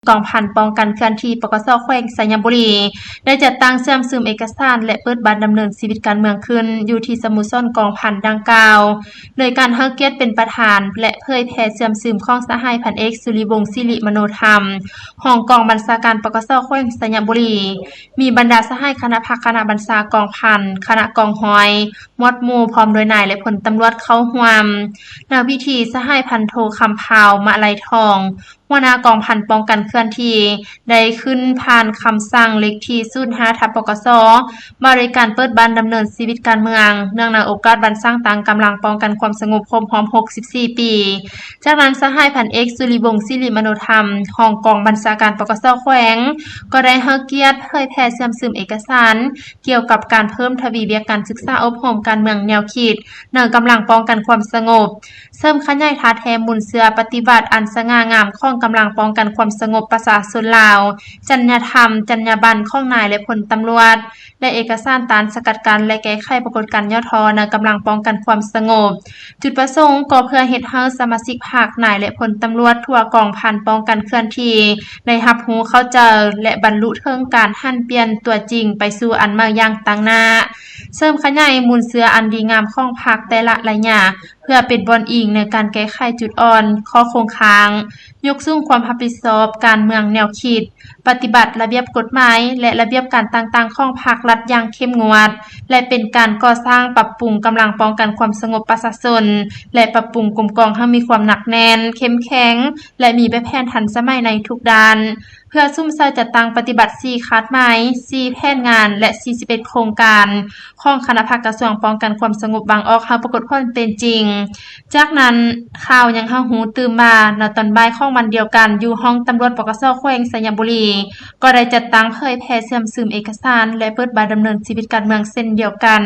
ກອງພັນປ້ອງກັນເຄື່ອນທີ່ ປກສ ແຂວງໄຊຍະບູລີ ໄດ້ຈັດຕັ້ງເຊື່ອມຊຶມເອກະສານ ແລະ ເປີດບັດດຳເນີນຊີວິດການເມືອງຂຶ້ນ ຢູ່ທີ່ສະໂມສອນກອງພັນດັ່ງກ່າວ ໂດຍການໃຫ້ກຽດເປັນປະທານ ແລະ ເຜີຍແຜ່ເຊື່ອມຊຶມຂອງສະຫາຍພັນເອກ ສຸລິວົງ ສິລິມະໂນທຳ ຮອງກອງບັນຊາການ ປກສ ແຂວງໄຊຍະບູລີ, ມີບັນດາສະຫາຍຄະນະພັກຄະນະບັນຊາກອງພັນ, ຄະນະກອງຮ້ອຍ, ໝວດໝູ່ ພ້ອມດ້ວຍນາຍ ແລະ ພົນຕຳຫຼວດເຂົ້າຮ່ວມ. ໃນພິທີ, ສະຫາຍພັນໂທ ຄຳພາວ ມະໄລທອງ ຫົວໜ້າກອງພັນປ້ອງກັນເຄື່ອນທີ່ ໄດ້ຂຶ້ນຜ່ານຄຳສັ່ງເລກທີ ສູນຫ້າ ທັບ ປກສ ວ່າດ້ວຍການເປີດບັດດຳເນີນຊີວິດການເມືອງ ເນື່ອງໃນໂອກາດວັນສ້າງຕັ້ງກຳລັງປ້ອງກັນຄວາມສະຫງົບຄົບຮອບ ຫົກສິບສີ່ ປີ. ຈາກນັ້ນ, ສະຫາຍພັນເອກ ສຸລິວົງ ສິລິມະໂນທຳ ຮອງກອງບັນຊາການ ປກສ ແຂວງ ກໍໄດ້ໃຫ້ກຽດເຜີຍແຜ່ເຊື່ອມຊຶມເອກະສານ ກ່ຽວກັບການເພີ່ມທະວີວຽກການສຶກສາອົບຮົມການເມືອງແນວຄິດ ໃນກຳລັງປ້ອງກັນຄວາມສະຫງົບ, ເສີມຂະຫຍາຍທ່າແທ້ມູນເຊື້ອປະຕິວັດອັນສະຫງ່າງາມຂອງກຳລັງປ້ອງກັນຄວາມສະຫງົບປະຊາຊົນລາວ, ຈັນຍາທຳ, ຈັນຍາບັນຂອງນາຍ ແລະ ພົນຕຳຫຼວດ ແລະ ເອກະສານຕ້ານສະກັດກັ້ນ ແລະ ແກ້ໄຂປາກົດການຫຍໍ້ທໍ້ໃນກຳລັງປ້ອງກັນຄວາມສະຫງົບ. ຈຸດປະສົງກໍເພື່ອເຮັດໃຫ້ສະມາຊິກພັກ, ນາຍ ແລະ ພົນຕຳຫຼວດທົ່ວກອງພັນປ້ອງກັນເຄື່ອນທີ່ ໄດ້ຮັບຮູ້ເຂົ້າໃຈ ແລະ ບັນລຸເຖິງການຫັນປ່ຽນຕົວຈິງໄປສູ່ອັນໃໝ່ຢ່າງຕັ້ງໜ້າ, ເສີມຂະຫຍາຍມູນເຊື້ອອັນດີງາມຂອງພັກແຕ່ລະໄລຍະ ເພື່ອເປັນບ່ອນອີງໃນການແກ້ໄຂຈຸດອ່ອນ, ຂໍ້ຄົງຄ້າງ, ຍົກສູງຄວາມຮັບຜິດຊອບການເມືອງແນວຄິດ, ປະຕິບັດລະບຽບກົດໝາຍ ແລະ ລະບຽບການຕ່າງໆຂອງພັກລັດຢ່າງເຂັ້ມງວດ ແລະ ເປັນການກໍ່ສ້າງປັບປຸງກຳລັງປ້ອງກັນຄວາມສະຫງົບປະຊາຊົນ ແລະ ປັບປຸງກົມກອງໃຫ້ມີຄວາມໜັກແໜ້ນ, ເຂັ້ມແຂງ ແລະ ມີແບບແຜນທັນສະໄໝໃນທຸກດ້ານ, ເພື່ອສຸມໃສ່ຈັດຕັ້ງປະຕິບັດ ສີ່ຄາດໝາຍ, ສີ່ແຜນງານ ແລະ ສີ່ສິບເອັດໂຄງການ ຂອງຄະນະພັກກະຊວງປ້ອງກັນຄວາມສະຫງົບວາງອອກໃຫ້ປາກົດຜົນເປັນຈິງ. ຈາກນັ້ນ, ຂ່າວຍັງໃຫ້ຮູ້ຕື່ມວ່າ ໃນຕອນບ່າຍຂອງວັນດຽວກັນ ຢູ່ຫ້ອງຕຳຫຼວດ ປກສ ແຂວງໄຊຍະບູລີ ກໍໄດ້ຈັດຕັ້ງເຜີຍແຜ່ເຊື່ອມຊຶມເອກະສານ ແລະ ເປີດບັດດຳເນີນຊີວິດການເມືອງເຊັ່ນດຽວກັນ.